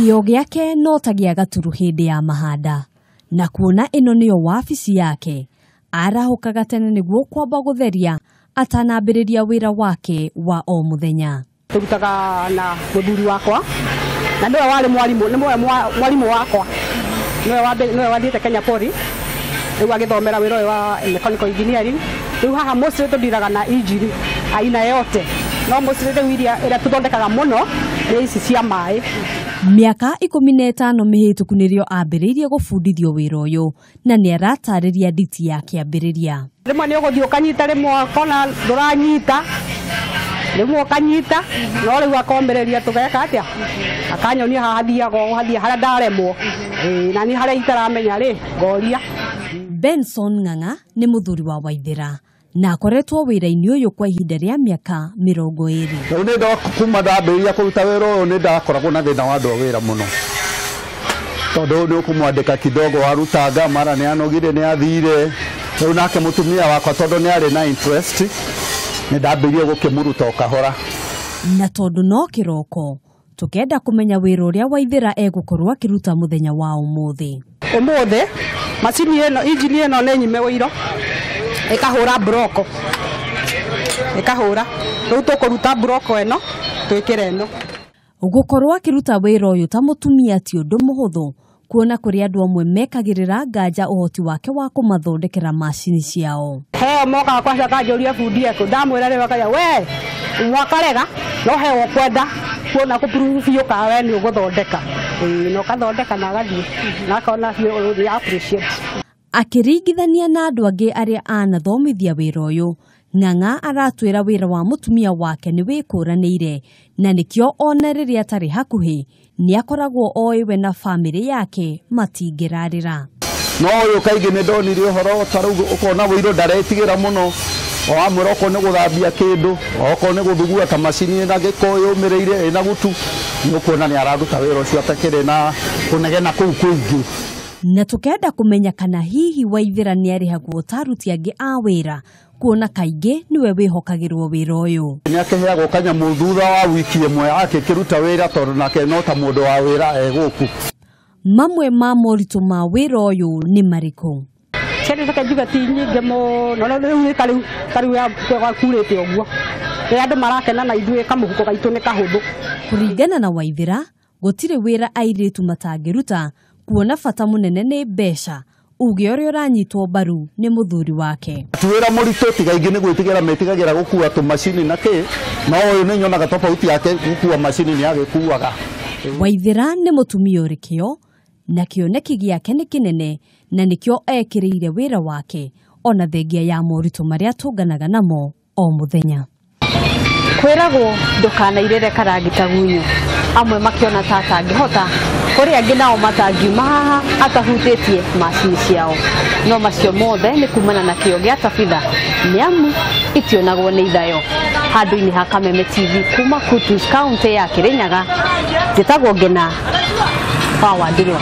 Kĩo gĩake no ta gĩa gaturu hĩndĩ ya mahanda, na kuona ĩno nĩyo wabici yake, arahũkaga tene nĩguo kwamba gũtheria atanambĩrĩria wĩra wake wa o mũthenya. Tũrutaga na mũthuri wakwa na nĩwe warĩ mwarimũ, nĩwe mwarimũ wakwa, nĩwe wathiĩte Kenya Poly, rĩu agĩthomera wĩra ũyũ wa mechanical engineering. Rĩu haha mostly tũndiraga na engine aina yote, no mostly rĩu iria ĩrĩa tũthondekaga mũno nĩ ici cia maĩ. Mĩaka 15 mĩhĩtũku nĩrĩo ambĩrĩirie gũbundithio wĩra ũyũ, na nĩaratarĩria nditi ya kĩambĩrĩria. Rĩmwe nĩ ũgũthiĩ ũkanyita, rĩmwe ũkona ndũranyita, rĩmwe ũkanyita, no rĩu akomĩrĩria tũgeka atĩa, akanyonia haha hathiaga ũũ, hathiaga harĩa ndaremwo, na niĩ harĩa itaramenya rĩ ngoria. Benson Ng'ang'a nĩ mũthuri wa Waithĩra na akoretwo wĩra-inĩ ũyũ kwa ihinda rĩa mĩaka 20. Rĩu nĩ kuma ndambĩrĩria kũruta wĩra ũyũ nĩ ndakoragwo na thĩna wa andũ a wĩra mũno, tondũ nĩ ũkũmwandĩka kidogo warutanga mara nĩ anogire nĩ athire. Rĩu nake mũtumia wakwa tondũ nĩ arĩ na interest nĩ ndambĩrĩirie gũkĩmũruta o kahora. Na tondũ no kĩroko, tũkenda kũmenya wĩra ũrĩa Waithĩra egũkorwo akĩruta mũthenya wa ũmũthĩ. Ũmũthĩ macini ĩno, injini ĩno nĩ nyime ũiro, ĩkahũra mburoko, ĩkahũra. Rĩu tũkũruta mburoko ĩno twĩkĩre ĩno. Gũkorwo akĩruta wĩra ũyũ ta mũtumia ti ũndũ mũhũthũ, kuona kũrĩ andũ amwe mekagĩrĩra nganja ũhoti wake wa kũmathondekera macini ciao. Heo mokaga kwaca akanjũria bundi ekũ, ndamwĩra rĩu akauga we mwakarega, no heo ũkwenda kuona kũ-prove biũ kana we nĩ ũgũthondeka. Na ũkathondeka na agathiĩ na akona biũ nĩ appreciate. Akĩringithania na andũ angĩ arĩa anathomithia wĩra ũyũ, Ng'ang'a aratwĩra wĩra wa mũtumia wake nĩ wĩkũranĩire, na nĩkĩo ona rĩrĩa atarĩ hakuhĩ nĩakoragwo oĩ we na bamĩrĩ yake matingĩrarĩra. No ũyũ kaingĩ nĩ ndonire ũhoro ta rĩu ũkona wĩirũ ndaretigĩra mũno, o wamwĩra okorwo nĩ gũthambia kĩndũ, okorwo nĩ gũthugua ta macini ĩna gĩko yũmĩrĩire ĩna gutu, nĩ ũkuona nĩ araruta wĩra ũcio atakĩrĩ na kũnegena kũu kũingĩ. Na tũkenda kũmenya kana hihi Waithĩra nĩarĩhagwo ta aruti angĩ a wĩra, kuona kaingĩ nĩwe wĩhokagĩrwo wĩra ũyũ. Nĩ akĩheagwo kanyamũ thutha wa wiki ĩmwe akĩkĩruta wĩra, tondũ nake no ta mũndũ wa wĩra e gũkũ. Mamwe ma moritũ ma wĩra ũyũ nĩ marĩkũ? Ciana reke njuge ti nyingĩ mũno, no rĩu ta rĩu, ta rĩu kurĩte ũguo, rĩrĩa andũ marakena na ithuĩ kamũhuko gaitũ nĩ kahũthũ. Kũringana na Waithĩra, gũtirĩ wĩra airĩtu matangĩruta, kuona bata mũnene nĩ mbeca, uge ũrĩa ũranyitwo mbaru nĩ mũthuri wake. Ti wĩra mũritũ, tiga ingĩ nĩ gwĩtigĩra metigagĩra gũkua tũmacini na kĩ, no ũyũ nĩ nyonaga tofauti yake gũkua macini nĩ agĩkuaga. Waithĩra nĩ mũtumia ũrĩ kĩo, na kĩoneki gĩake nĩ kĩnene, na nĩkĩo ekĩrĩire wĩra wake ona thengia ya moritũ marĩa tũnganaga namo o mũthenya. Kwĩragwo ndũkanairĩre karangita gunyo, amwe makĩona ta atangĩhota, kũrĩ angĩ nao matangiuma haha atahutĩtie macini ciao. No macio mothe nĩ kumana na kĩo gĩa Tabitha, nĩ amu itionagwo nĩ ithayo. Handũ-inĩ ha Kameme TV kuma Kutus kaunti ya Kirinyaga, njĩtagwo Ngena wa Wandirwa.